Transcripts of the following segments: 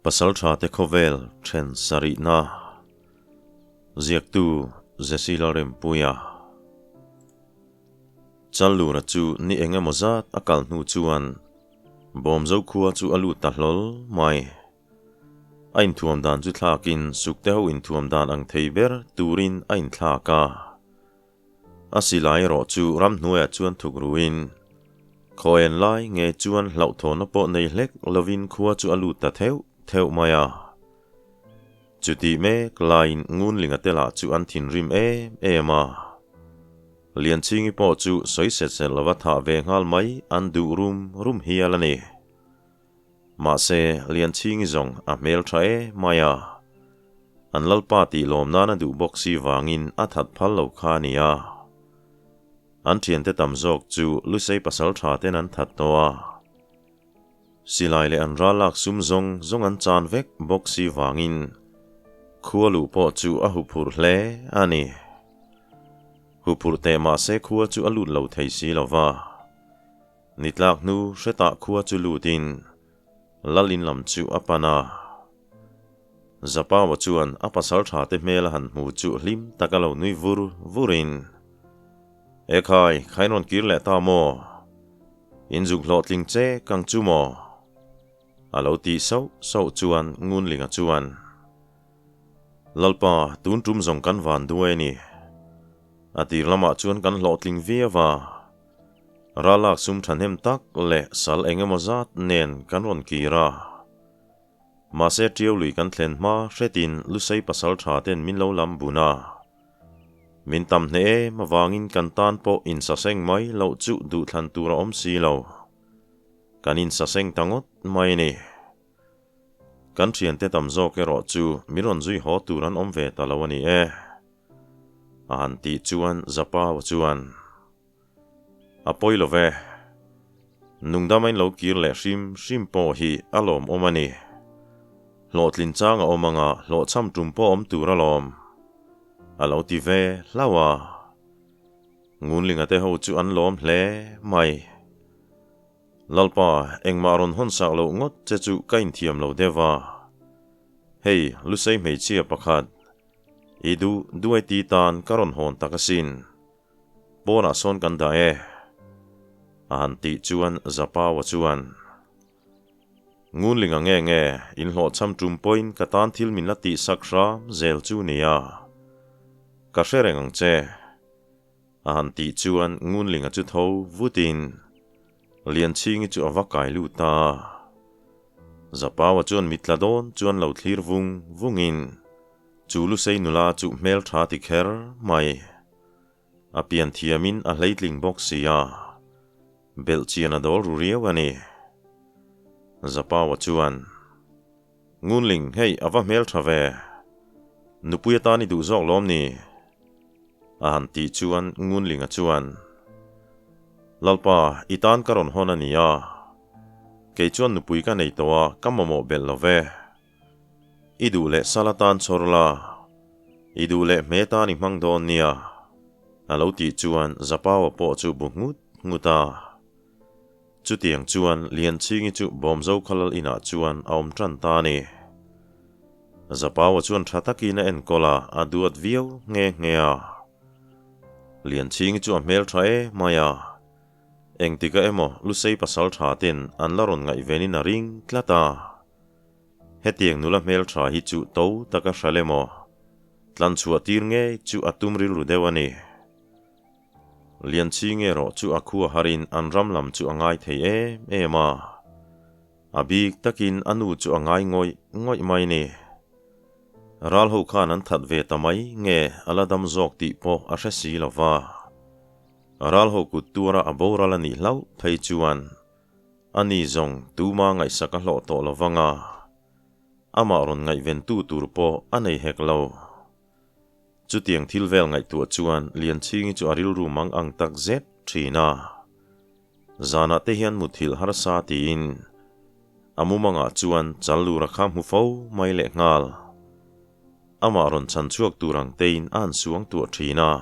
Pasalṭhate khawvel ṭhen sarihna ziaktu Jesse Lalrempuia Challura chu ni eng emaw zat a kal hnu chuan Bawmzo khua chu a lut ta hlawl mai. A inthuam dan chu thlakin sukte ho inthuam dan ang thei ber turin a inthlak a. A silai erawh chu ramhnuaiah chuan thuk ruin, khaw en lai nge chuan hlauhthawhna pawh nei hlek lovin khua chu a lut ta theuh theuh mai a. Chutih mek laiin Ngunlinga te lah chu an thinrim em em a. Lianchhingi pawh chu sawi set set lova thah ve nghal mai an duh rum rum hial a ni. Mahse, Lianchhingi zawng a hmel tha e mai a. An lalpa tih lawm nan a duh bawk si vangin a that phal lo kha a ni a. An thiante tam zawk chu Lusei pasal tha ten an that tawh a. Silai leh an ral lak sum zawng zawng an chan vek bawk si vangin khua luh pawh chu a huphurh hle a ni. Huphurh teh mahse khua chu a lut lo thei si lo va. Ni tlak hnu hretah khua chu lutin Lal in lam chu a pan a. Zapawa chuan a pasal tha te hmel a han hmu chu hlim tak a lo nui vur vurin, Ekhai, khain rawn kir leh ta maw? In zuk hlawhtling che kang chu maw? A lo tih sauh sauh chuan Ngunlinga chuan, Lalpa, tun tum zawng kan van duai a ni. A tir lamah chuan kan hlawhtling viau a. Ralak sum thahnem tak leh sal eng emaw zat nen kan rawn kir a. Mahse Tiau lui kan thlen hma hretin Lusei pasal tha ten min lo lam bun a. Min tam hneh em avangin kan tan pawh insaseng mai loh chu duhthlan tur a awm si lo. Kan insaseng ta ngawt mai a ni. Kan thiante tam zawk erawh chu min rawn zui haw tur an awm ve ta lo a ni e. A han tih chuan Zapau chuan. A pawi lo ve. Nungdama in lo kir leh hrim hrim pawh hi a lawmawm a ni. Hlawhtlin chang a awm anga hlawhchham tum pawh awm tur alawm. A lo ti ve hlauh a. Ngunlinga te ho chu an lawm hle mai. Lalpa, engmah rawn hawn sak loh ngawt che chu ka inthiam lo deuh a. Hei, Lusei hmeichhia pakhat, i duh duai ti tan ka rawn hawn tak asin. Pawnah sawn kan dah e, a han tih chuan Zapaua chuan, Ngunlinga nge nge, inhlawhchham tum pawhin ka tan thil min la tihsak hram zel chu nia, ka hre reng ang che, a han tih chuan Ngunlinga chu tho vutin Lianchhingi chu a va kai lut ta a. Zapaua chuan mitla dawn chuan lo thlir vung vungin chu Lusei nula chu hmeltha ti kher mai. A pian thiamin a hleitling bawk si a, belh chian a dawl ru riau a ni. Zapaua chuan, Ngunling, hei a va hmel tha ve. Nupui atan i duh zawk lawm ni? A han tih chuan Ngunlinga chuan, Lalpa, i tan ka rawn hawn a ni a. Kei chuan nupui ka nei tawh a, ka mamawh belh lo ve. I duh leh sal atan chhawr la, i duh leh hme tan i hmang dawn nia, a lo tih chuan Zapaua pawh chu bu nghut nghut a. Chutiang chuan Lianchhingi chu Bawmzo khalal inah chuan a awm tan ta a ni. Zapaua chuan tha takin a enkawl a, a duat viau nghe nghe a. Lianchhingi chu a hmel tha e mai a. Engtika emaw Lusei pasal tha ten an la rawn ngaihvenin a ring tlat a. Hetiang nula hmeltha hi chu to taka hral emaw, tlanchhuah tir ngei chu a tum rilru deuh a ni. Lianchhing erawh chu a khua harin an ram lam chu a ngai thei em em a. A bik takin a nu chu a ngai ngawih ngawih mai ni. Ral ho khan an that ve ta mai nge a la dam zawk tih pawh a hre si lo va. Ral ho kut tuara a boral a nih hlauh phei chuan A ni zawng tuma ngaihsak a hlawh tawh lo vang a, amah rawn ngaihventu tur pawh a nei hek lo. Chutiang thil vel ngaihtuah chuan Lianchhingi chu a rilru mang ang tak zet thin a. Zanah te hian muthilh harsa tiin a mumangah chuan Challura kha hmu fo mai leh nghal. Amah rawn chhan chhuak tur ang tein a han suang tuah thin a.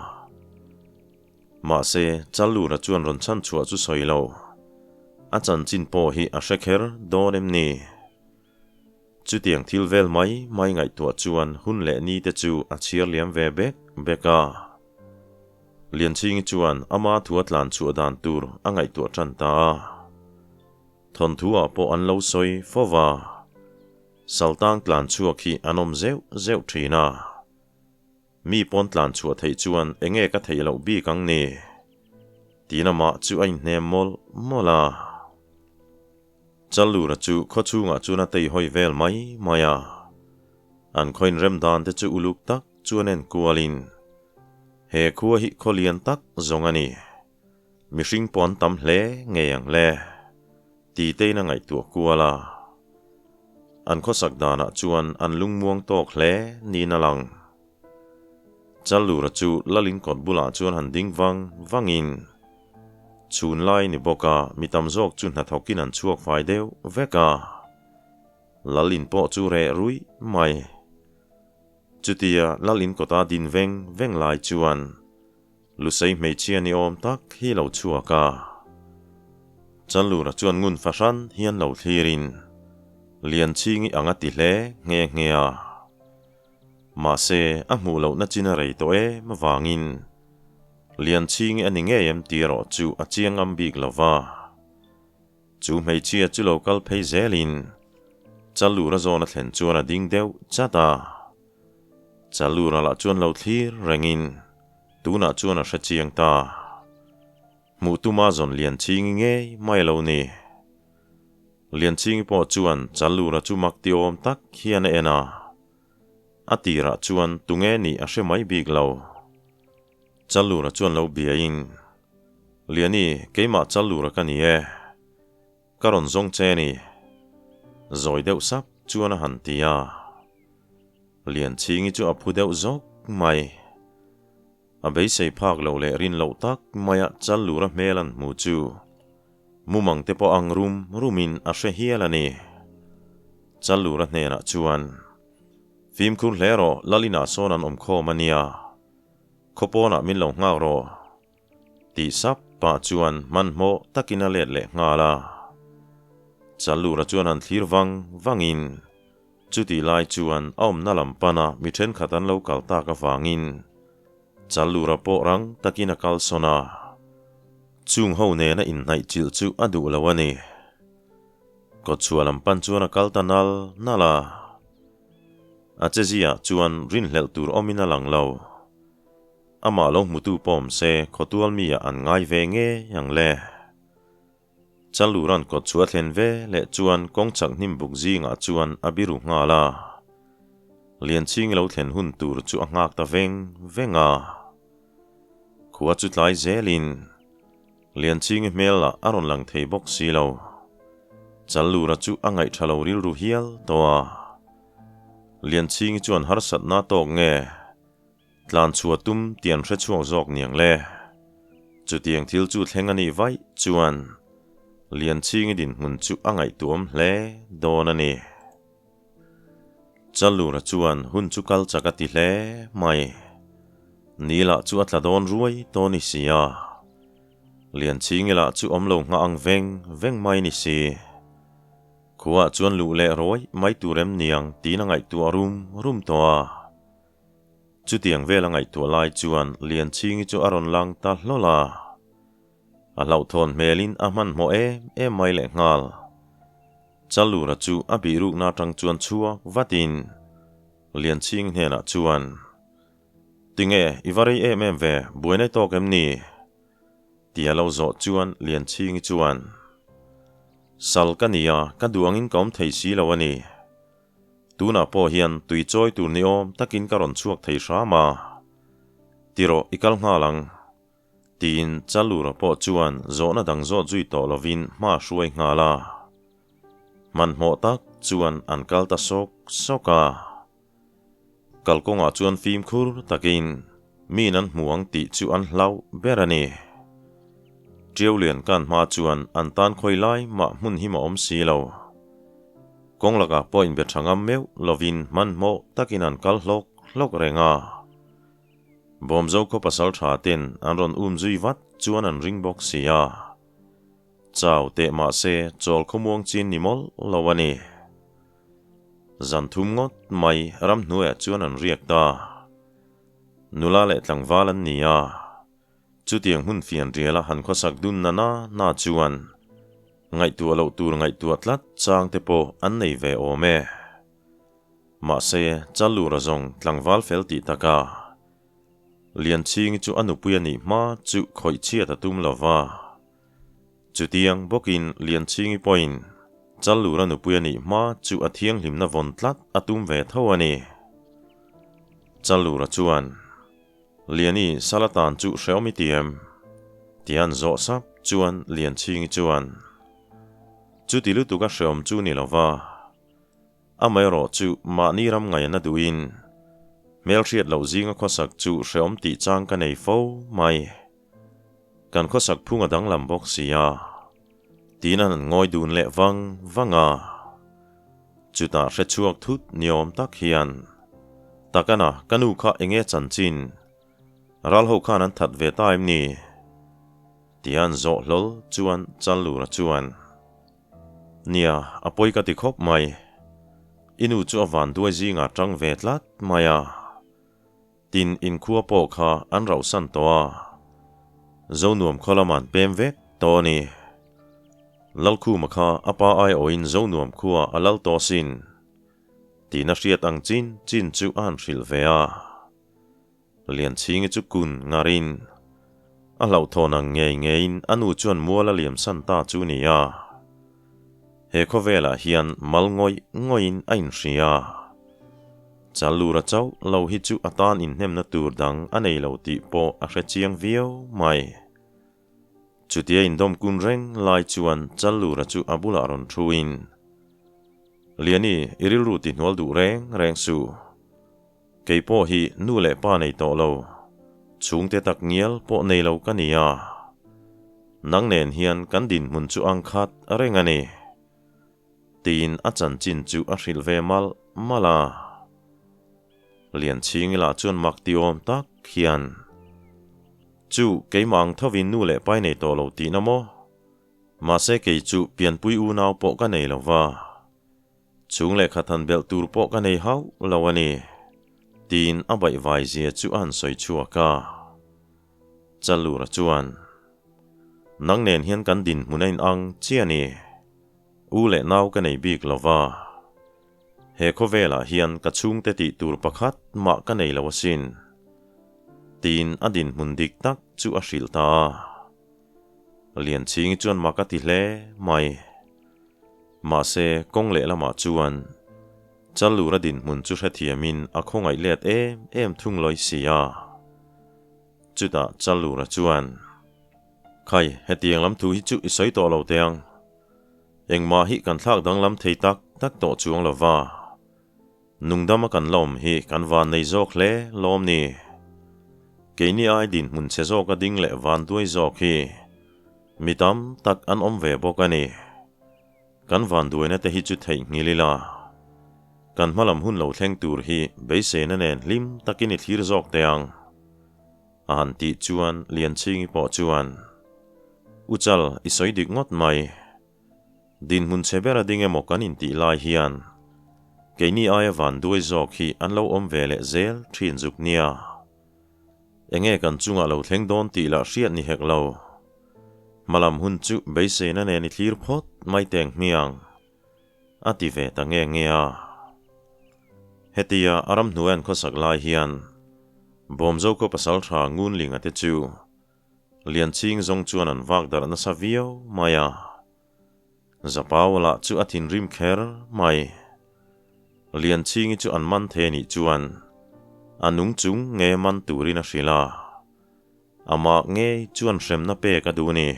Mahse, Challura chuan rawn chhan chhuah chu sawi lo. A chanchin pawh hi a hre kher dawn em ni? Chutiang thil vel mai mai ngaihtuah chuan hun leh ni te chu a chhiar liam ve bek bek a. Lianchhingi chuan ama thua tlan chhuah dan tur a ngaihtuah tan ta a. Thawnthu ah pawh an lo sawi fo va. Saltang tlan chhuak hi an awm zeuh zeuh thin a. Mi pawn tlan chhuah theih chuan enge ka theih loh bik ang ni? Tiin amah chu a inhnem mawlh mawlh a. Challura chu khaw chhungah chuan a tei hawi vel mai mai a. An khaw inrem dan te chu uluk tak chuan en kualin, He khua hi khaw lian tak zawng a ni. Mihring pawh an tam hle ngei ang le. Ti tein a ngaihtuah kual a. An khawsak danah chuan an lungmuang tawk hle niin a lang. Challura chu Lalin kawt bulah chuan han ding vang vangin chhun lai ni bawk a, mi tam zawk chu hnathawkin an chhuak fai deuh vek a. Lalin pawh chu reh ruih mai. Chutia Lalin kawta din veng veng lai chuan Lusei hmeichhia ni awm tak hi lo chhuak a. Chanlura chuan ngun fahran hian lo thlirin Lianchhingi ang a ti hle nghe nghe a. Mahse, a hmuh lohna chin a rei tawh em avangin Lianchhingi a ni ngei em tih erawh chu a chiang ngam bik lo va. Chu hmeichhia chu lo kal phei zelin Chanlura zawn a thlen chuan a ding deuh chat a. Chalura lah chuan lo thlir rengin tunah chuan a hre chiang ta. Hmuh tuma zawn Lianchhingi ngei mai lo ni. Lianchhingi pawh chuan Chalura chu mak ti awm tak hian a en a. A tirah chuan tunge nih a hre mai bik lo. Chalura chuan lo biain, Liani, keimah Chalura ka ni e. Ka rawn zawng che ni. Zawi deuh sap chuan a han ti a. Lianchhingi chu a phu deuh zawk mai. A beisei phak loh leh rin loh tak maia chal lura hmel an hmu chu mumang te pawh ang rum rumin a hre hial a ni. Chal lura hnenah chuan, Fimkhur hle rawh, Lalina sawn an awm khawm a nia. Khawpawnah min lo nghak rawh. Tih sap pah chuan hmanhmawh takin a let leh nghal a. Challura chuan han thlir vang vangin chutih lai chuan a awmna lam pana mi thenkhat an lo kal tak avangin Challura pawh rang takin a kalsawn a. Chung ho nena inhnaih chilh chu a duh lo a ni. Kawtchhuah lam pan chuan a kal ta nal nal a. A cheziah chuan rinhlelh tur awmin a lang lo. Amah lo hmutu pawm se khawtual mi ah an ngai ve ngei ang le. Chalura'n kawt chu a thlen ve leh chuan kawng chak hnim buk zingah chuan a biru nghal a. Lianchhingi lo thlen hun tur chu a nghak ta veng veng a. Khua chu tlai zelin Lianchhingi hmel lah a rawn lang thei bawk si lo. Chalura chu a ngaih tha lo rilru hial tawh a. Lianchhingi chuan harsatna tawk nge? Tlan chhuah tum tih an hre chhuak zawk niang le. Chutiang thil chu thleng a nih vaih chuan Lianchhingi dinhmun chu a ngaihtuam hle dawn a ni. Challura chuan hun chu kal chak a ti hle mai. Ni lah chu a tla dawn ruai tawh ni si a. Lianchhingi lah chu awm lo nghah ang veng veng mai ni si. Khuaah chuan luh leh ruai mai tur em niang tiin a ngaihtuah rum rum tawh a. Chutiang vel a ngaihtuah lai chuan Lianchhingi chu a rawn lang ta hlawl a. A hlauhthawn hmelin a hmanhmawh em em mai lehnghal. Chalura chu a bihrukna atang chuan chhuak vatin Lianchhingi hnenah chuan, Tinge, i va rei em em ve, buaina i tawk em ni? Tia lo zawh chuan Lianchhingi chuan, Sal ka nia, ka duh angin ka awm thei si lo a ni. Tunah pawh hian tui chawi tur ni awm takin ka rawn chhuak thei hram a, Tirawh i kal nghal ang, tiin Chalura pawh chuan zawhna dang zawt zui tawh lovin hma a hruai nghal a. Hmanhmawh tak chuan an kal ta sawk sawk a. Kalkawngah chuan fimkhur takin miin an hmu ang tih chu an hlauh ber a ni. Ṭiaulian kan hma chuan an tan khawi lai mah hmun him a awm si lo. Kawng lakah pawh inbe ṭha ngam meuh lovin hmanhmawh takin an kal hlawk hlawk reng a. Bawmzo khaw pasal ṭha ten an rawn um zui vat chuan an ring bawk si a. Chau teh mahse chawl khawmuang chin ni mawlh lo a ni. Zan thum ngawt mai ramhnuaiah chuan an riak ta. Nula leh tlangval an ni a. Chutiang hmun fianriala han khawsak dun na na na chuan ngaihtuah loh tur ngaihtuah tlat chang te pawh an nei ve awm e. Mahse, Chalura zawng tlangval fel tih taka Lianchhingi chu a nupui a nih hma chu khawih chhiat a tum lo va. Chutiang bawkin Lianchhingi pawhin Chalura nupui a nih hma chu a thianghlimna vawn tlat a tum ve tho a ni. Chalura chuan. Liani sala tan chu hrehawm i ti em? Tian zawh sap chuan Lianchhingi chuan, Chuti lutuk a hrehawm chu ni lova, amaherawh chu mahni ram ngaihna duhin hmelhriat loh zinga khawsak chu hrehawm tih chang ka nei fo mai. Kan khawsak phung a danglam bawk si a, tiin an han ngawi dun leh vang vang a. Chutah hrechhuak thut niawm tak hian, Takana, ka nu kha enge chanchin? Ral ho khan an that ve ta em ni? Tian zawh hlawl chuan Challura chuan, Nia, a pawi ka ti khawp mai. I nu chu a vanduai zingah tang ve tlat mai a. Tin, inkhua pawh kha an rauhsan tawh a, Zonuam khaw lamah an pem vek tawh a ni. Lalkhuma kha a pa aiawhin Zonuam khua a lal tawh asin, tiin a hriat ang chin chin chu a han hrilh ve a. Lianchhingi chu kun ngarin a hlauhthawn ang ngei ngeiin a nu chuan mual a liamsan ta chu ni a. He khawvelah hian mal ngawih ngawihin a inhria. Challura chauh lo hi chu a tan inhnemna tur dang a nei lo tih pawh a hre chiang viau mai. Chutia indawm kun reng lai chuan Challura chu a bulah rawn thuin, Liani, i rilru ti hnual duh reng reng suh. Kei pawh hi nu leh pa nei tawh lo, chhungte tak ngial pawh nei lo ka ni a. Nang nen hian kan dinhmun chu ang khat reng a ni. Tiin a chanchin chu a hrilh ve malh malh a. Lianchhingi lah chuan mak ti awm tak hian, Chu, keimah ang thovin nu leh pai nei tawh lo tihna maw? Mahse kei chu pianpui unau pawh ka nei lo va. Chung lehkha than belh tur pawh ka nei hauh lo a ni, tiin a baihvai zia chu a han sawi chhuak a. Chalura chuan, Nang nen hian kan dinhmun a inang chiah a ni. U leh nau ka nei bik lo va. He khawvelah hian ka chhungte tih tur pakhat mah ka nei lo asin, tiin a dinhmun dik tak chu a hrilh ta a. Lianchhingi chuan mak a ti hle mai. Mahse, kawng lehlamah chuan Challura dinhmun chu hrethiamin a khawngaih let em em thung lawi si a. Chutah Challura chuan, Khai, hetiang lam thu hi chu i sawi tawh lo teh ang. Engmah hi kan thlak danglam thei tak tak tawh chuang lo va. Nungdama kan la awm hi kan van nei zawk hle lawm ni. Keini ai dinhmun chhe zawka ding leh van duai zawk hi mi tam tak an awm ve bawk a ni. Kan van duaina te hi chu theihnghilh ila. Kan hmalam hun lo thleng tur hi beiseina nen hlim takin i thlir zawk teh ang. A han tih chuan Lianchhingi pawh chuan, U Chal, i sawi dik ngawt mai. Dinhmun chhe ber a ding emaw kan intih lai hian keini aia van duai zawk hi an lo awm ve leh zel thin zuk nia. Enge kan chungah lo thleng dawn tih lah hriat ni hek lo. Hmalam hun chu beiseina nen i thlir phawt mai teng hmiang a ti ve ta nge nge a. Hetia a ramhnuai an khawsak lai hian Bawmzo khaw pasaltha Ngunlinga te chu Lianchhing zawng chuan an vak darh nasa viau mai a, Zapau lah chu a thinrim kher mai. Lianchhingi chu an man thei anih chuan a nung chung nge man turin a hrilh a, amah ngei chuan hremna pek a duh a ni.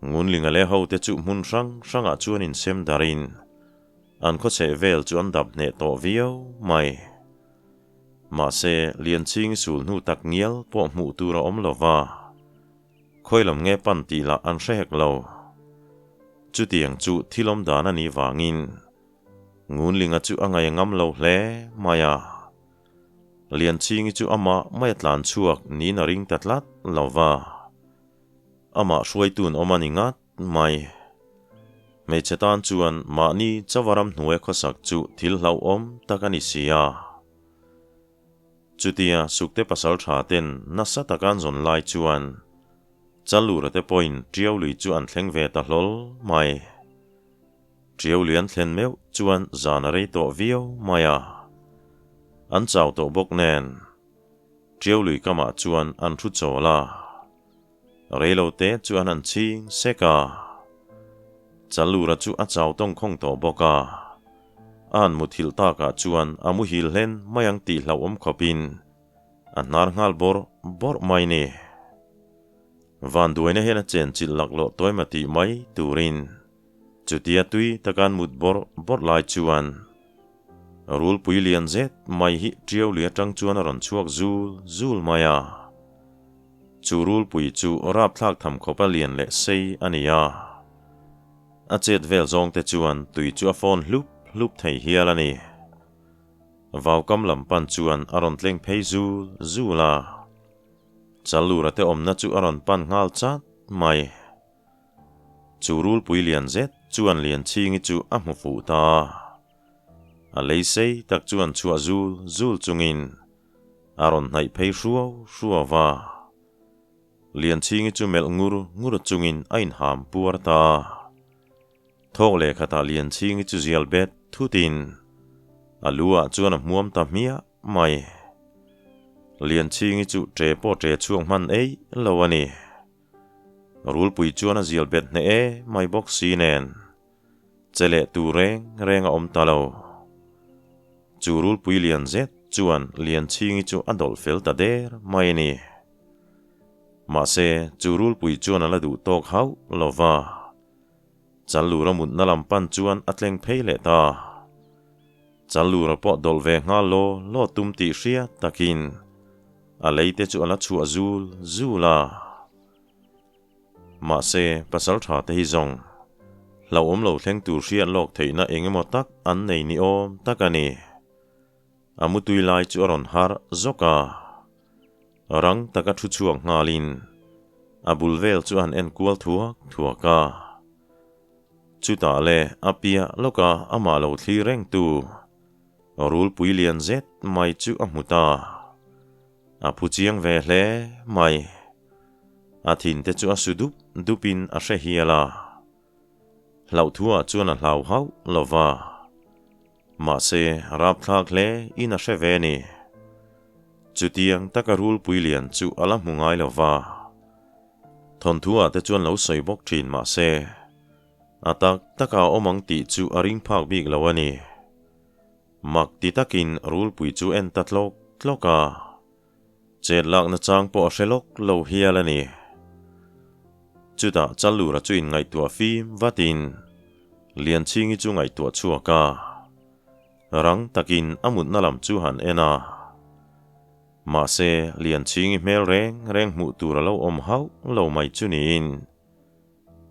Ngunlinga leh hote chu hmun hrang hrangah chuan insem darhin an khawchheh vel chu an dap hneh tawh viau mai. Mahse, Lianchhingi sul hnu tak ngial pawh hmuh tur a awm lo va, khawi lam nge pan tih lah an hre hek lo. Chutiang chu thil awm dan a nih vangin Ngunlinga chu a ngaih ngam lo hle mai a. Lianchhingi chu amah mai a tlan chhuak niin a ring ta tlat lo va, amah hruaitun awm a ni ngat mai. Hmeichhe tan chuan mahni chauha ramhnuaia khawsak chu thil hlauhawm tak a ni si a. Chutia Sukte pasal tha ten nasa taka an zawn lai chuan Chalura te pawhin Tiau lui chu an thleng ve ta hlawl mai. Tiau lui an thlen meuh chuan zan a rei tawh viau mai a. An chau tawh bawk nen Tiau lui kamah chuan an thu chawl a. Reilo te chu an han chhing sek a. Chalura chu a chau tawng khawng tawh bawk a. A han muthilh takah chuan a muhil hlen mai ang tih hlauhawm khawpin a hnar nghal bawrh bawrh mai ni. Vanduaina hian a chenchilh laklawh tawima tih mai turin chutia tui taka an mut bawrh bawrh lai chuan Rulpui lian zet mai hi tiau lui atang chuan a rawn chhuak zul zul mai a. Chu rulpui chu rapthlak tham khawpa lian leh sei a ni a. A chet vel zawng te chuan tui chu a fawn hlup hlup thei hial a ni. Vaukam lam pan chuan a rawn tleng phei zul zul a. Chalura te awmna chu a rawn pan nghal chat mai. Chu rulpui lian zet chuan Lianchhingi chu a hmu fuh ta. A lei sei tak chuan chhuah zul zul chungin a rawn hnaih phei hruau hruau va. Lianchhingi chu melh ngur ngur chungin a inham puar ta. Thawk leh khatah Lianchhingi chu zial bet thutin a lu ah chuan a hmuam ta hmiah mai. Lianchhingi chu ṭe pawh ṭe chhuak hman eih lo a ni. Rulpui chuan a zial bet hneh e mai bawk si nen che leh tur reng reng a awm ta lo. Chu rulpui lian zet chuan Lianchhingi chu a dawlh fel ta der mai a ni. Mahse, chu rulpui chuan a la duh tawk hauh lo va. Challura mutna lam pan chuan a tleng phei leh ta. Challura pawh dawlh ve nghal law law tum tih hriat takin a lei te chu a la chhuah zul zul a. Mahse, pasal tha te hi zawng hlauhawm lo thleng tur hriat lawk theihna eng emaw tak an nei ni awm tak a ni. A mutui lai chu a rawn harh zawk a. Rang taka thu chhuak nghalin a bul vel chu an en kual thuak thuak a. Chutah le a piah lawka amah lo thlir reng tu rulpui lian zet mai chu a hmu ta. A phu chiang ve hle mai. A thin te chu a su dup dupin a hre hial a. Hlauhthuah chuan a hlau hauh lo va. Mahse, rapthlak hle in a hre ve ni. Chutiang taka rulpui lian chu a la hmu ngai lo va. Thawnthuah te chuan lo sawi bawk thin mahse, a tak taka a awm ang tih chu a ring phak bik lo a ni. Mak ti takin rulpui chu en ta tlawk tlawk a. Chet lakna chang pawh a hre lawk lo hial a ni. Chutah Challura chu inngaihtuah fim vatin Lianchhingi chu ngaihtuah chhuak a, rang takin a mutna lam chu han en a. Mahse, Lianchhingi hmel reng reng hmuh tur a lo awm hauh lo mai chu niin,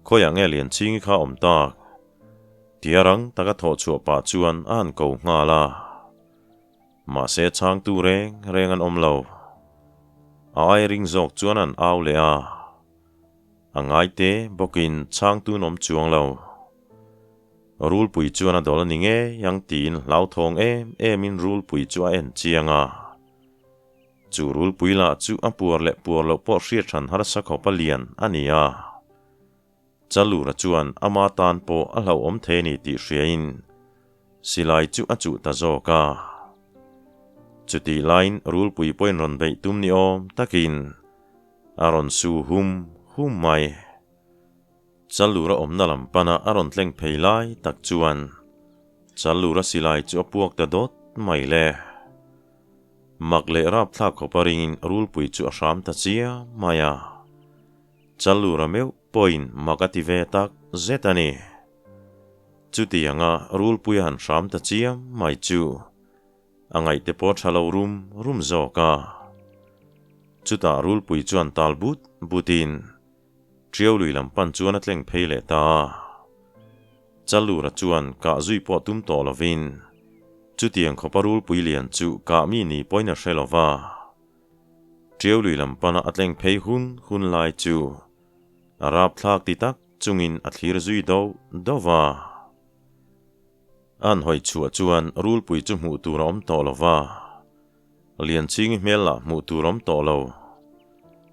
Khawiah nge Lianchhingi kha awm tak? Tia rang taka thawh chhuah pah chuan a han ko nghal a. Mahse chhangtu reng reng an awm lo. A ai ring zawk chuan an au leh a. A ngaite bawkin chhangtu an awm chuang lo. Rulpui chuan a dawl a ni ngei ang tiin hlauthawng em emin rulpui chu a en chiang a. Chu rulpui lah chu a puar leh puar loh pawh hriat hran harsa khawpa lian a ni a. Chalura chuan ama tan pawh a hlauhawm thei a ni tih hriain silai chu a chuh ta zawk a. Chutih laiin rulpui pawhin rawn beih tum ni awm takin a rawn su hum hum mai. Chalura awmna lam pana a rawn tleng phei lai tak chuan Chalura silai chu a puak ta dawt mai le. Mak leh rapthlak khawpa ringin rulpui chu a hram ta chiam mai a. Chalura meuh pawhin mak a ti ve tak zet a ni. Chutianga rulpui a han hram ta chiam mai chu a ngaihte pawh tha lo rum rum zawk a. Chutah rulpui chuan tal but butin Tiau lui lam pan chuan a tleng phei leh ta a. Chalura chuan kah zui pawh tum tawh lovin chutiang khawpa rulpui lian chu kah mi ni pawhin a hre lo va. Tiau lui lam pana a tleng phei hun hun lai chu a rapthlak ti tak. chungin a thlir zui doh doh va. A han hawi chhuah chuan rulpui chu hmuh tur a awm tawh lo va, Lianchhingi hmel lah hmuh tur a awm tawh lo.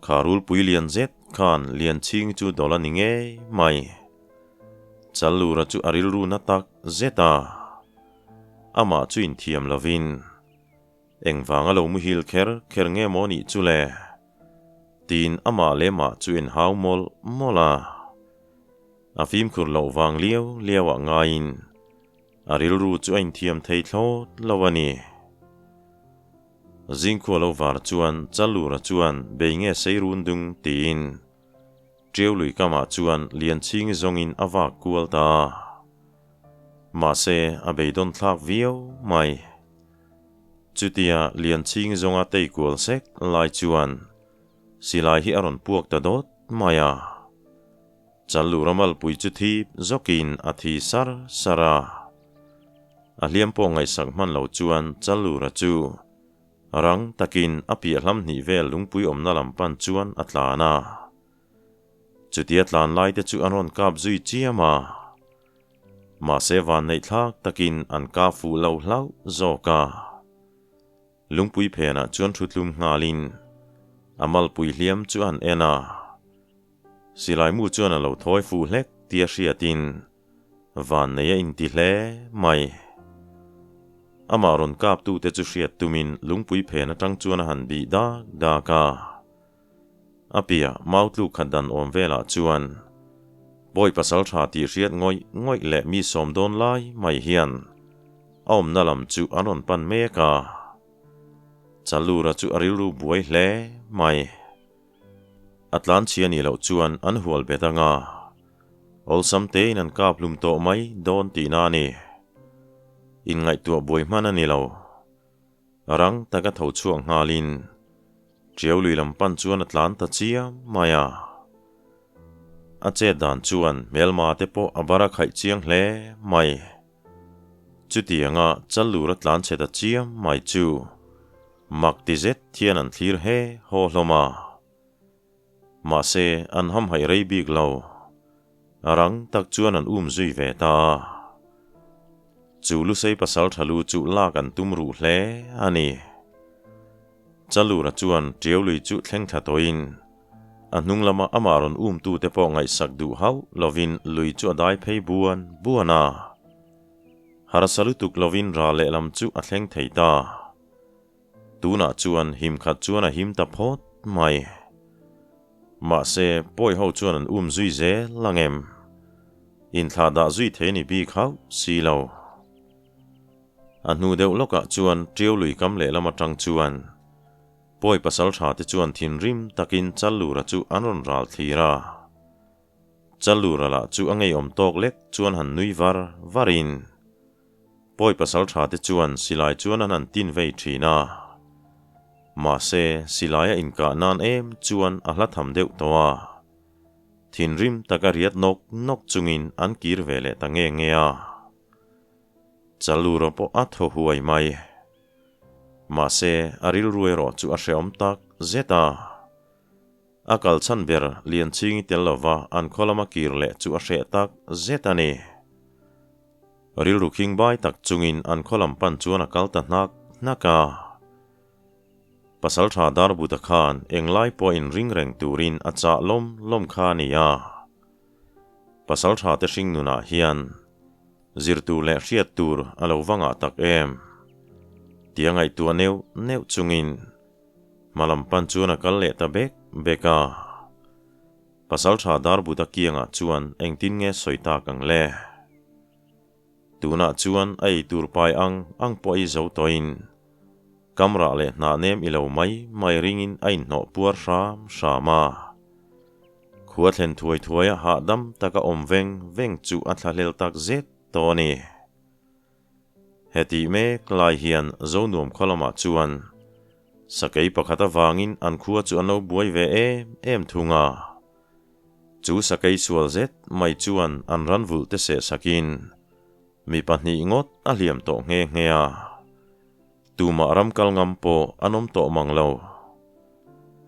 Kha rulpui lian zet khan Lianchhingi chu dawlh a ni ngei mai. Challura chu a rilru na tak zet a, amah chu inthiam lovin, Engvanga lo muhil kher kher nge maw nih chu le? Tiin amah leh mah chu inhau mawlh mawlh a. A fimkhur loh vang liau liau ah ngaiin a rilru chu a inthiam thei thlawt lo a ni. Zingkhua lo var chuan Chalura chuan bei nge sei run dung tiin Ṭiau lui kamah chuan Lianchhingi zawngin a vak kual ta a. Mahse a beidawn thlak viau mai. Chutia Lianchhingi zawnga tei kual sek lai chuan silai hi a rawn puak ta dawt mai a. Challu ramalpui chu thip zawkin a thi sar sar a. A hliam pawh ngaihsak hman lo chuan Challura chu rang takin a piah hlam hnih vel lungpui awmna lam pan chuan a tlan a. Chutia tlan lai te chu an rawn kap zui chiam a. Mahse vanneih thlak takin an kap fuh lo hlauh zawk a. Lungpui phenah chuan thutlum nghalin a malpui hliam chu an en a. Silai mu chuan a lo thawi fuh hlek tia hriatin vannei a inti hle mai. Amah rawn kaptute chu hriat tumin lungpui phen atang chuan a han bih dak dak a. A piah mau tluk khat dan awm velah chuan Bawi pasal tha tih hriat ngawih ngawih leh mi sawm dawn lai mai hian a awmna lam chu an rawn pan mek a. Chalura chu a rilru buai hle mai. A tlan chhia nih loh chuan an hual bet anga awlsam tein an kap hlum tawh mai dawn tihna a ni. Inngaihtuah buai hman a ni lo. Rang taka tho chhuak nghalin Ṭiau lui lam pan chuan a tlan ta chiam mai a. A chet dan chuan hmelma te pawh a bar a khaih chiang hle mai. Chutianga Challur a tlan chhe ta chiam mai chu mak ti zet hian an thlir he haw hlawm a. Mahse, an hamhaih rei bik lo. A rang tak chuan an um zui ve ta a. Chu Lusei pasal tha lu chu lak an tum ruh hle a ni. Chalura chuan Ṭiau lui chu thleng thla tawhin a hnung lama amah rawn umtute pawh ngaihsak duh hauh lovin lui chu a dai phei buan buan a. Harsa lutuk lovin ral lehlam chu a thleng thei ta. Tunah chuan him khat chuan a him ta phawt mai. Mahse, pawi ho chuan an um zui zel ang em? Inthlah dah zui thei ni bik hauh si lo. A hnu deuh lawkah chuan Ṭiau lui kam lehlam atang chuan pawi pasal tha te chuan thinrim takin Challura chu an rawn ral thlir a. Challura lah chu a ngeiawm tawk lek chuan han nui var varin Pawi pasal tha te chuan silai chuan an han tin vei thin a. Mahse, silai a inkah nan em chuan a hla tham deuh tawh a. Thinrim taka riat nawk nawk chungin an kir ve leh ta nge nge a. Chalura pawh a thaw huai mai. Mahse, a rilru erawh chu a hrehawm tak zet a. A kal chhan ber Lianchhingi tel lova an khaw lama kir leh chu a hreh tak zet a ni. Rilru khing bai tak chungin an khaw lam pan chuan a kal ta hnak hnak a. Pasaltha Darbuta khan englai pawh inring reng turin a chah lawm lawm kha a ni a. Pasaltha te hring nunah hian zir tur leh hriat tur a lo va ngah tak em? Tia ngaihtuah neuh neuh chungin hma lam pan chuan a kal leh ta bek bek a. Pasaltha Darbuta kiangah chuan engtin nge sawi tak ang le? Tunah chuan a ei tur pai ang ang pawh ei zo tawhin kamrah leh hnah nem i lo mai mai ringin a inhnawh puar hram hram a. Khua thlen thuai thuaia hahdam taka awm veng veng chu a thlahlel tak zet tawh a ni. Hetih mek lai hian Zonuam khaw lamah chuan sakei pakhat avangin an khua chu an lo buai ve em em thung a. Chu sakei sual zet mai chuan an ran vulh te seh sakin mi pahnih ngawt a hliam tawh nghe nghe a. Tumah ram kal ngam pawh an awm tawh mang lo.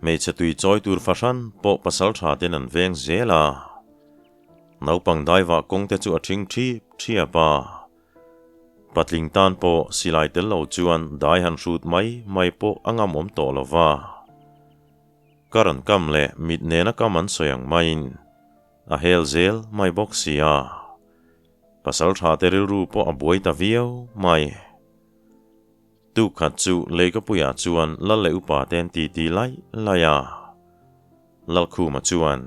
Hmeichhe tui chawi tur fahran pawh pasal tha ten an veng zel a. Naupang daivah kawng te chu a ṭhing ṭhip ṭhiap a. Patling tan pawh silai tel lo chuan dai han hrut mai mai pawh a ngam awm tawh lo va. Ka rawn kam leh mit nena kam an sawi ang maiin a hel zel mai bawk si a. Pasal tha te rilru pawh a buai ta viau mai. Tuk khat chu Leikapuiah chuan Lal leh upa te an titi laih laih a. Lalkhuma chuan,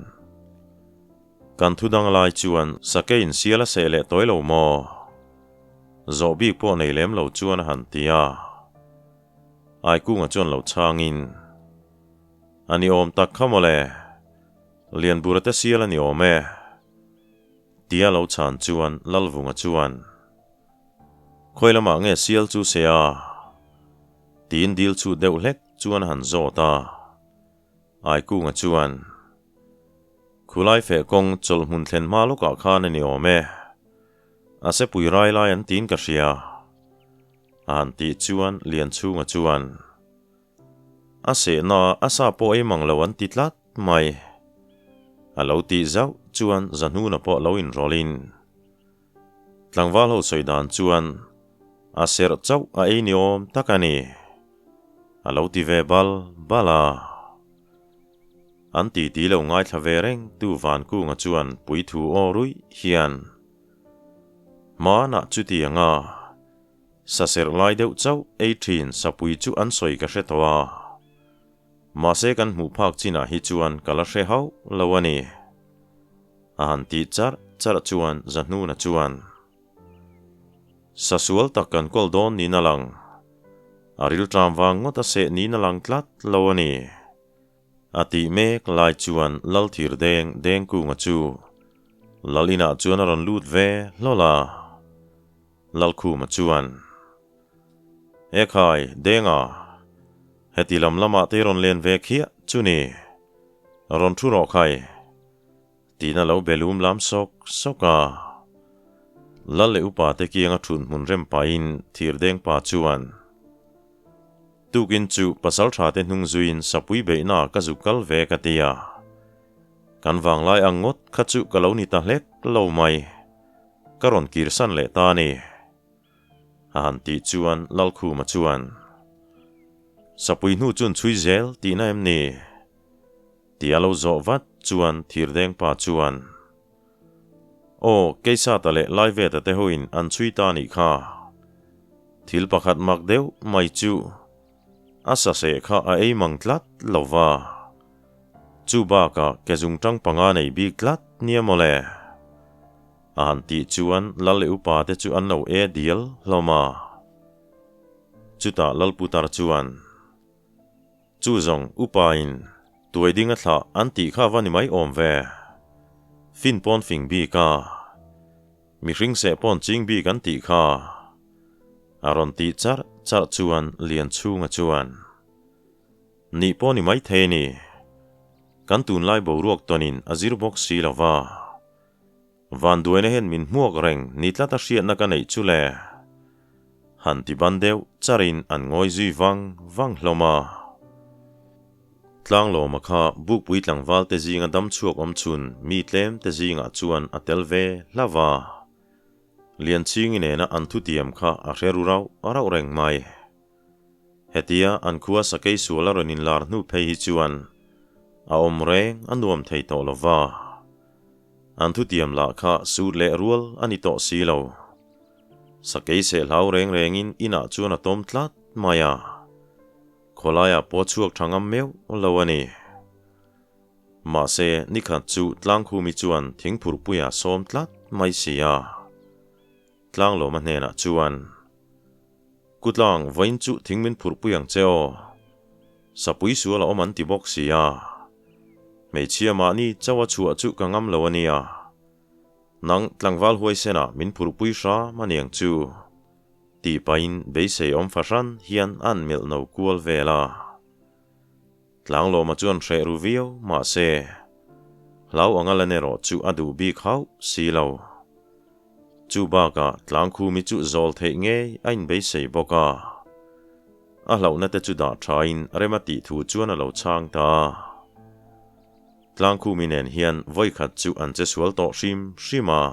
Kan thu dang lai chuan sake in sial a seh leh tawi lo maw? Zawh bik pawh nei lem lo chuan a han ti a. Aikunga chuan lo chhangin, A ni awm tak kha mawle, Lianbura te sial a ni awm e. Tia lo chhan chuan Lalvunga chuan, Khawi lamah nge sial chu se a? Tiin dil chhut deuh hlek chuan a han zawt a. Aikunga chuan, Khulai feh kawng chawlh hmun thlen hma lawkah khan a ni awm e. A sepui rai lai an tiin ka hria. A han tih chuan Lianchhunga chuan, A sehna a sa pawh ei mang lo an ti tlat mai. A lo tih zauh chuan Zahnuna pawh lo inrawlhin, Tlangval ho sawi dan chuan a serh chauh a ei ni awm tak a ni. A lo ti ve bal bal a. An titi lo ngaithla ve reng tu Vankunga chuan puithu aw ruih hian, Hmanah chutiang a, sa serh lai deuh chauh ei thin sapui chu an sawi ka hre tawh a. Mahse kan hmuh phak chinah hi chuan ka la hre hauh lo a ni. A han tih charh charh chuan Zahnuna chuan, Sa sual tak kan kawl dawn niin a lang. A rilṭam vang ngawt a seh niin a lang tlat lo a ni. A tih mek lai chuan Lal thir deng Dengkunga chu Lal inah chuan a rawn lut ve hlawl a. Lalkhuma chuan, Ekhai, Denga, heti lam lamah te i rawn len ve khiah chu ni. Rawn thu rawh khai. Tiin a lo be lum lam sawk sawk a. Lal leh upa te kianga thun hmun rem pahin Thirdeng pa chuan, Tukin chu pasal tha te hnung zuiin sapui beihna ka zuk kal ve ka ti a. Kan vanglai ang ngawt kha chu ka lo ni ta hlek lo mai. Ka rawn kirsan leh ta a ni. A han tih chuan Lalkhuma chuan, Sapui hnu chun chhui zel tihna em ni? Ti a lo zawh vat chuan Thirdeng pa chuan, Aw, Keisata leh Laiveta te hoin an chhui ta nih kha. Thil pakhat mak deuh mai chu a saseh kha a ei mang tlat lo va. Chu bakah ke zungtang panga nei bik tlat nia mawle. A han tih chuan Lal leh upa te chu an lo e dial hlawm a. Chutah Lalputar chuan. Chu zawng upain tuai ding a thlah an tih kha va ni mai awm ve. Fin pawn fing bik a, mihring seh pawn ching bik an tih kha. A rawn tih charh charh chuan Lianchhunga chuan, Nih pawh ni mai thei ni. Kan tunlai boruak tawnin a zir bawk si lo va. Vanduaina hian min hmuak reng ni tlat a hriatna ka neih chu le. Han ti ban deuh charin an ngawi zui vang vang hlawm a. Tlanglawma kha Bukpui tlangval te zinga dam chhuak awm chhun mi tlem te zingah chuan a tel ve hlauh a. Lianchhingi nena an thutiam kha a hre ru rauh rauh reng mai. Hetia an khua sakei sual a rawn inlar hnu phei hi chuan a awm reng a nuam thei tawh lo va. An thutiam lah kha sut leh rual a ni tawh si lo. Sakei seh hlau reng rengin inah chuan a tawm tlat mai a, khawlaiah pawh chhuak tha ngam meuh lo a ni. Mahse, nikhat chu Tlangkhumi chuan thingphurhpuia sawm tlat mai si a. Tlanglawma hnenah chuan, Kutlang, vawiin chu thing min phurhpui ang che aw. Sapui sual a awm an ti bawk si a. Hmeichhia mahni chauh a chhuah chu ka ngam lo a nia. Nang tlangval huaisenah min phurhpui hram a niang chu. Tih pahin beisei awm fahran hian a an melh no kual vel a. Tlanglawma chuan hreh ru viau mahse, hlau anga lan erawh chu a duh bik hauh si lo. Chu bakah Tlangkhumi chu zawl theih ngei a inbeisei bawk a. A hlauhna te chu dah thain rem a tih thu chuan a lo chhang ta a. Tlangkhumi nen hian vawikhat chu an che sual tawh hrim hrim a.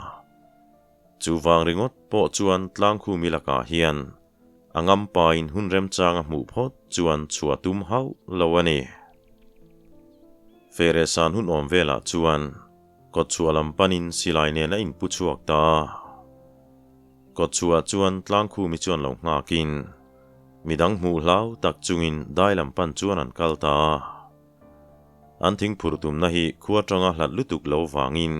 Chuvang ringawt pawh chuan Tlangkhumi lakah hian a ngampain hun remchang a hmuh phawt chuan chhuah tum hauh lo a ni. Fehrehsan hun awm velah chuan kawtchhuah lam panin silai nen a inpu chhuak ta a. Kawtchhuah chuan Tlangkhumi chuan lo nghakin midang hmuh hlau tak chungin dai lam pan chuan an kal ta a. An thingphurh tumna hi khua tanga hlat lutuk lo vangin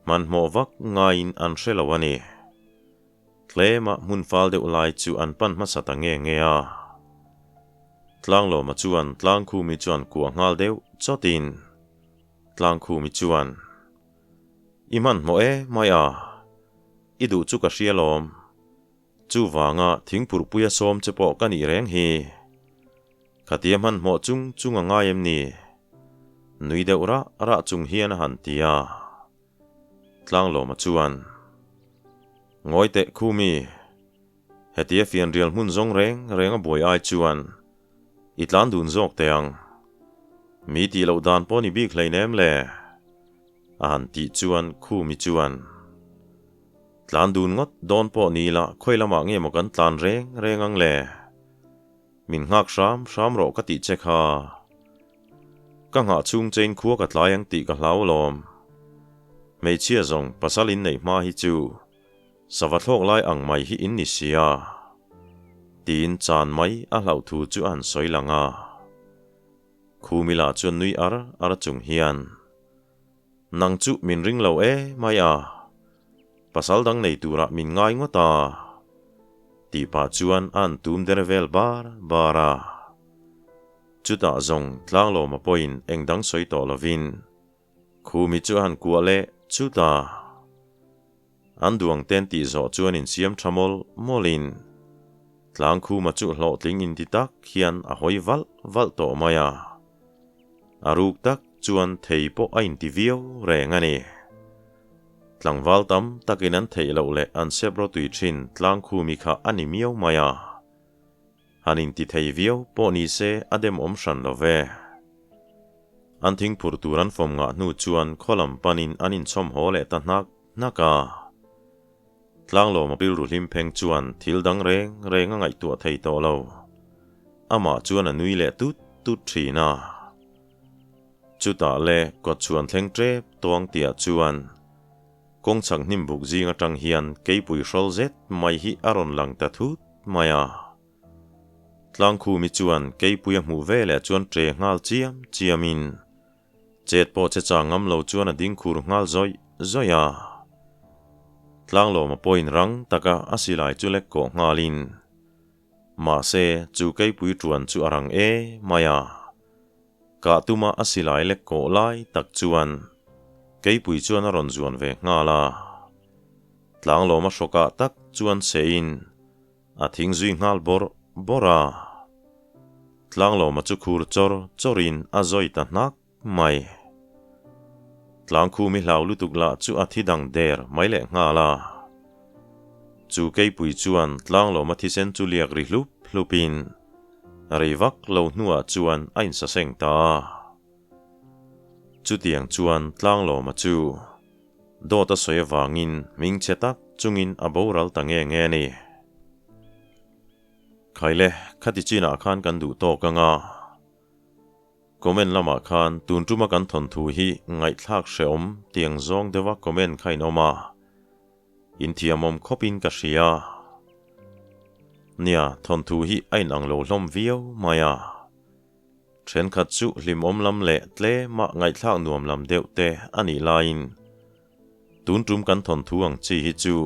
hmanhmawh vak ngaiin an hre lo a ni. Tlema hmun fal deuh lai chu an pan hmasa ta nge nge a. Tlanglawma chuan Tlangkhumi chuan kuah nghal deuh chawtin Tlangkhumi chuan, I hmanhmawh e mai a, i duh chu ka hria lawm. Chuvanga thingphurhpuia sawm che pawh ka nih reng hi. Khatia hmanhmawh chung chung a ngai em ni? Nui deuh rah rah chung hian a han ti a. Tlanglawma chuan, Ngawi teh Khumi, hetia fianrial hmun zawng reng reng a buai ai chuan i tlan dun zawk teh ang. Mi tih loh dan pawh ni bik hleinem le. A han tih chuan Khumi chuan, Tlan dun ngawt dawn pawh ni ila khawi lamah nge maw kan tlan reng reng ang le? Min nghak hram hram rawh ka tih che kha. Ka nghah chhung chein khua ka tlai ang tih ka hlau alawm. Hmeichhia zawng pasal in neih hma hi chu sava thlawk lai ang mai hi in ni sia. Tiin chan mai a hlauh thu chu a han sawi lang a. Khumila chuan nui ar ar chung hian, Nang chu min ring lo e mai a, pasal dang nei turah min ngai ngawt a, tih pah chuan a an tum der vel bar bar a. Chutah zawng Tlanglawma pawhin eng dang sawi tawh lovin Khumi chu a han kuah leh chut a. An duang ten tih zawh chuan insiam tha mawlh mawlhin Tlangkhuma chu hlawhtling inti tak hian a hawi valh valh tawh mai a. A ruk tak chuan thei pawh a inti viau reng a ni. Tlangval tam takin an theih loh leh an sep rawtui thin Tlangkhumi kha a ni miau mai a. Han inti thei viau pawh ni se a demawm hran lo ve. An thingphurh tur an fawm ngah hnu chuan khaw lam panin an inchhawm haw leh ta hnak hnak a. Tlanglawma rilru hlim pheng chuan thil dang reng reng a ngaihtuah thei tawh lo. Amah chuan a nui leh tut tut thin a. Chutah le kawtchhuan thleng tep tawng tiah chuan kawng chhak hnim buk zing atang hian keipui hrawl zet mai hi a rawn lang ta thut mai a. Tlangkhumi chuan keipui a hmuh ve leh chuan ṭe nghal chiam chiamin chet pawh che chang ngam lo chuan a ding khur nghal zawih zawih a. Tlanglawma pawhin rang taka a silai chu lek kawh nghalin mahse chu keipui ṭuan chu a rang e mai a. Kah tuma a silai lek kawh lai tak chuan keipui chuan a rawn zuan ve nghal a. Tlanglawma hrawkah tak chuan chein A thing zui nghal bawrh bawrh a, Tlanglawma chu khur chawr chawrin a zawi ta hnak mai. Tlangkhumi hlau lutuk lah chu a thi dang der mai leh nghal a. Chu keipui chuan Tlanglawma thisen chu liak ri hlup hlupin rei vak lo hnuah chuan a insaseng ta a. Chutiang chuan Tlanglawma chu Dawt a sawi avangin hming chhe tak chungin a boral ta nge nge a ni. Khaile, khati chinah khan kan duh tawk ang a. Comment lamah khan tun tuma kan thawnthu hi ngaihthlak hrehawm tiang zawng deuha comment kha in awm a, inthiamawm khawpin ka hria. Nia, thawnthu hi a inang lo hlawm viau mai a. Thenkhat chu hlimawm lam leh tlema ngaihthlak nuam lam deuh te a nih laiin tun tum kan thawnthu ang chi hi chu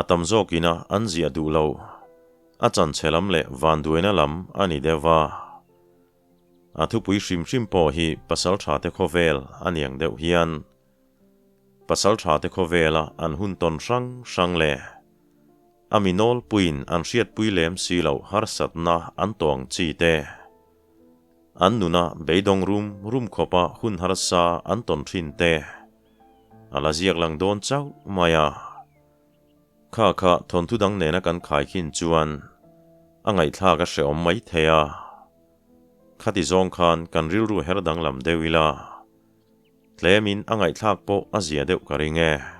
a tam zawkina an ziah duh lo, a chanchhe lam leh vanduaina lam a ni deuh va. A thupui hrim hrim pawh hi Pasaltha te khawvel a niang deuh hian Pasaltha te khawvela an hun tawn hrang hrang leh A mi nawlpuiin an hriatpui lem si loh harsatna an tawng chi te. An nuna beidawng rum rum khawpa hun harsa an tawn thin te. A la ziak lang dawn chauh mai a. Kha kha thawnthu dang nena kan khaikhin chuan a ngaihthlak a hrehawm mai thei a. Khati zawng khan kan rilru her danglam deuh ila. Tlemin a ngaihthlak pawh a zia deuh ka ring e.